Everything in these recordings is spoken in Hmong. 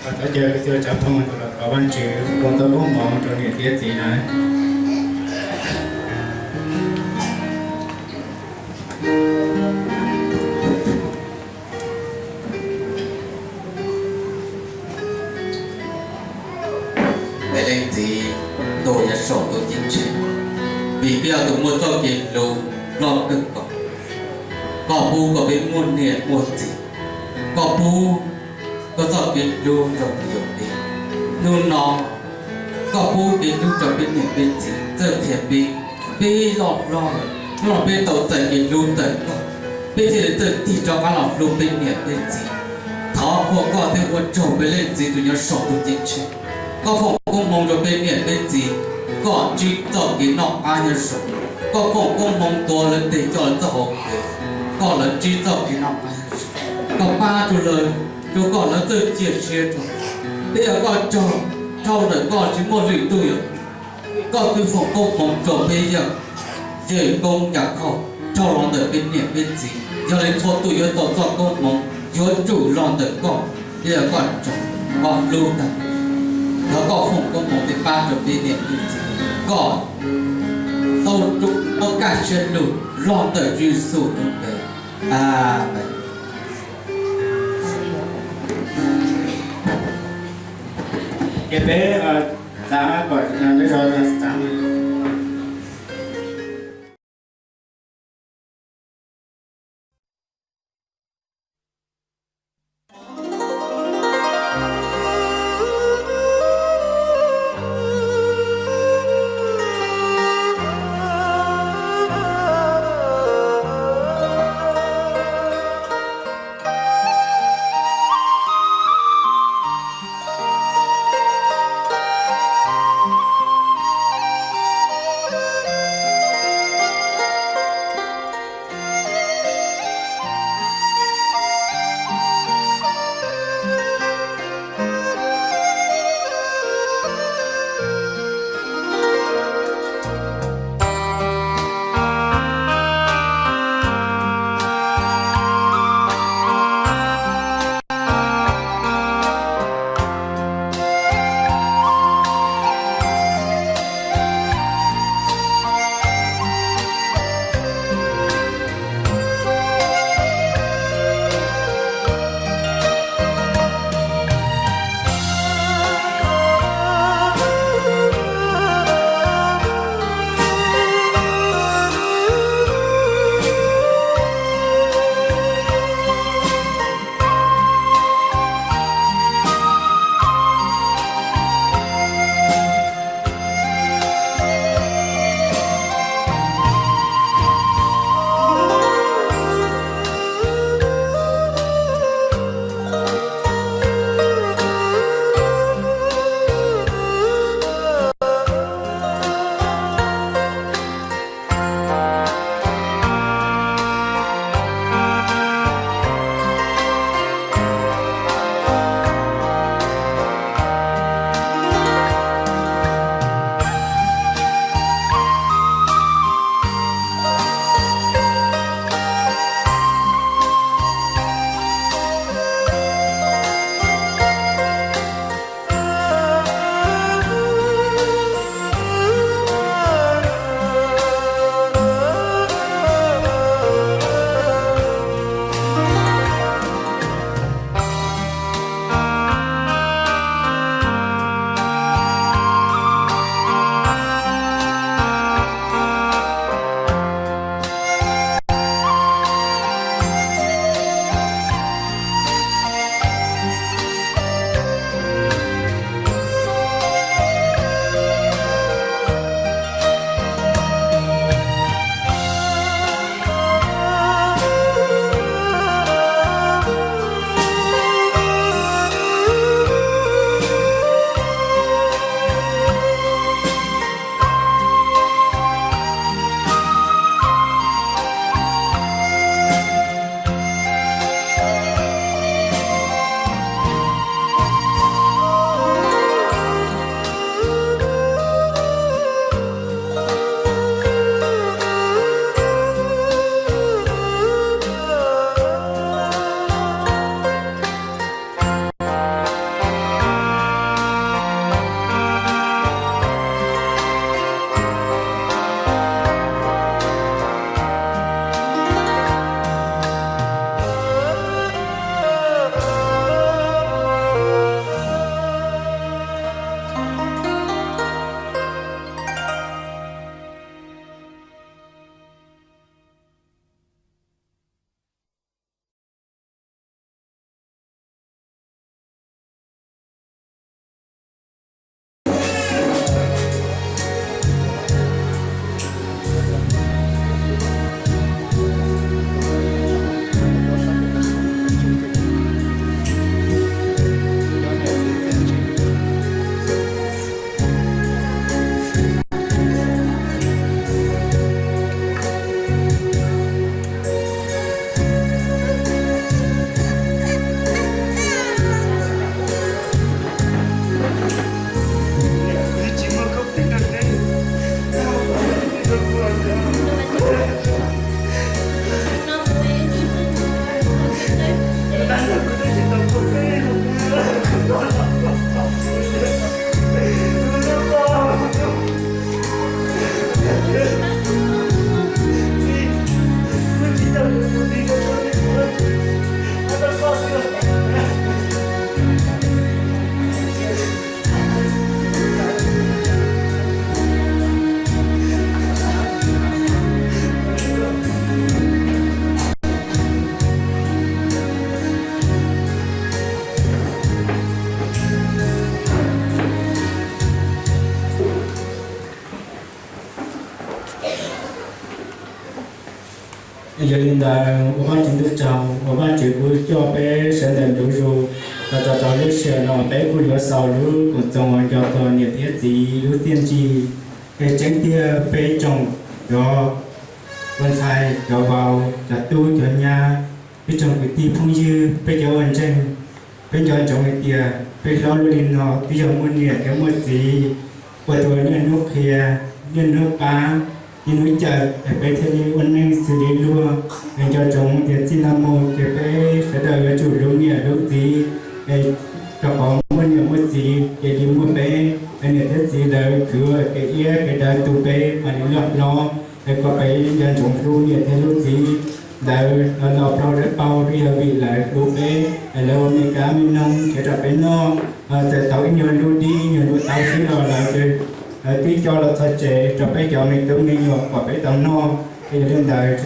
Thov caw kwv tij cov phooj ywg los thov Vajtswv ua tau koob hmoov rau niam thiab txiv na. Peb leej txiv tuag nyob saum ntuj ceeb tsheej, vim koj yog tus muaj txoj kev hlub loj kawg nkaus. Koj pub kom peb muaj niam muaj txiv, koj pub koj txoj kev hlub rau peb. Hnub no koj pub kev hlub rau peb niam peb txiv txawj qhia peb, peb loj hlob lawm, hnub no peb tau txais kev hlub ntawm koj, peb thiaj li txawj tig rov qab los hlub peb niam peb txiv. Thov qhuas koj thiab ua tsaug peb leej txiv tus nyob saum ntuj ceeb tsheej. Koj foom koob hmoov rau peb niam peb txiv, koj ntsib txoj kev noj qab nyob zoo. Koj foom koob hmoov tuav lawv tes coj lawv txoj hauv kev, koj lawv ntsib txoj kev noj qab nyob zoo. Koj pab rau lawv, rau kom lawv txawj cia siab rau peb. Yog koj raug, raug ntawm koj tsis muaj lwm tus yog koj twb foom koob hmoov rau peb yawg Yawm Koob Yaj Khauj raug los ntawm peb niam peb txiv. Yog li txhua tus yuav tau txoj koob hmoov yuav tsum los ntawm koj, yog koj raug, koj hlub tag, yog koj foom koob hmoov thiab pab rau peb niam peb txiv, koj tau rau koj kaj siab lug los ntawm Tswv Yexus lub npe. Amees. Ces peb, a, xav kom, a, lub zog xav Yog li ntawd ua Vajtswv ntuj tsaug uas Vajtswv kuj coj peb sawv daws ntuj zus los rau lub sij hawm no peb kuj yuav xaus lub Koom Txoos uas nco txog niam thiab txiv lub txiaj ntsig. Es tseeb tiag peb tsoom cov ua ntxhais, cov vauv, cov tub cov nyab, peb tsoom kwv tij phooj ywg, peb cov uas ntseeg, peb nco ntsoov hais tias peb hlob luaj li no twb yog muaj niam thiab muaj txiv ua rau niaj hnub qhia, niaj hnub pab, niaj hnub cawm es peb thiaj li ua neej xws li luag. Es nco ntsoov tias txij no mus ces peb sawv daws yuav tsum hlub niam hlub txiv, es rau qhov muaj niam muaj txiv ces li muaj peb, es niam thiab txiv lawv kwv kev iab kev daw tu peb mam li loj hlob. Es kom peb nco ntsoov hlub niam thiab hlub txiv ntawd los plaub dawb paug, twb yog vim lawv hlub peb, es lawv ua me kab me noog nrhiav rau peb noj. Txawm tau ib nyuag lub dib ib nyuag lub taub xwb los lawv twb coj los txog tsev rau peb cov me tub me nyuam kom peb tau noj. Es yog li ntawd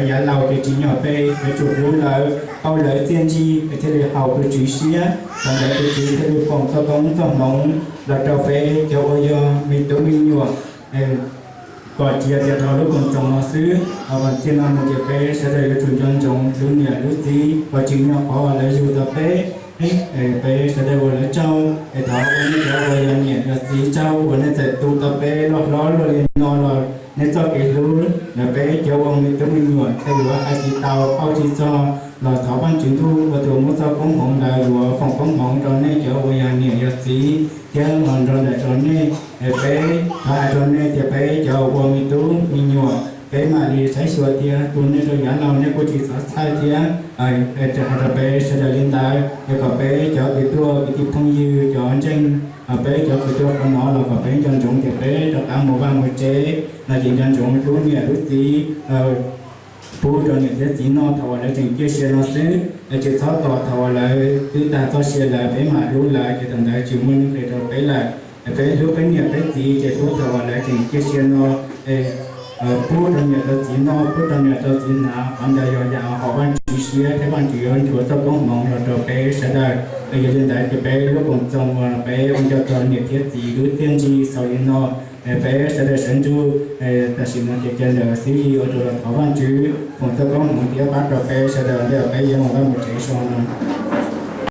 yav laus ces tsim nyog peb yuav tsum hlub lawv, pauj lawv txiaj ntsig es thiaj li haum tus Tswv siab, thaum ntawd tus Tswv thiaj li foom txoj koob txoj hmoov los rau peb cov uas yog me tub me nyuam. Kom tsis yog tias dhau lub Koom Txoos no xwb, txij no mus ces peb sawv daws yuav tsum nco ntsoov hlub niam hlub txiv kom tsim nyog qhov lawv yug tau peb. Peb sawv daws ua lawv tsaug, es thov ua nej cov uas yog niam yog txiv tsaug uas nej txawm tu tau peb loj hlob luaj li no los nej txoj kev hlub ntawm peb cov ua me tub me nyuam thiaj yuav hais tsis tau pauj tsis txog. Los thov Vajtswv ntuj ua tus muab txoj koob hmoov ntawd yuav foom koob hmoov rau nej cov uas yog niam yog txiv thiab los nrog ntawm rau nej. Es peb thov hais rau nej tias peb cov ua me tub me nyuam peb mam li saib xyuas thiab tu nej rau yav laus nej kuj tsis txhob txhawj thiab. Hais rau peb sawv daws li ntawd es kom peb cov kwv tuaj kwv tij phooj ywg cov ntseeg, peb cov kwv tuaj qhov no los kom peb nco ntsoov tias peb rov qab mus vaj mus tsev no ces nco ntsoov hlub niam hlub txiv, pub rau niam thiab txiv noj thaum uas lawv tseem ciaj sia no xwb. Tsis txhob tos thaum uas lawv twb tag txoj sia lawm peb mam hlub lawv ces thaum ntawd tsis muaj neeg qhia rau peb lawm. Peb hlub peb niam peb txiv ces hlub thaum uas lawv tseem ciaj sia no, pub rau niam rau txiv noj pub rau niam rau txiv hnav, qhov ntawd yog yam haum Vajtswv siab thiab Vajtswv yuav nchuav txoj koob hmoov los rau peb sawv daws. Yog li ntawd ces peb lub Koom Txoos uas peb ua nco txog niam thiab txiv lub txiaj ntsig xaus li no, peb sawv daws sawv ntsug. Tam sim no ces cia ntawm xib hwb ua rau los thov Vajtswv foom txoj koob hmoov thiab pab rau peb sawv daws ntawm peb yuav mus vaj mus tsev so no.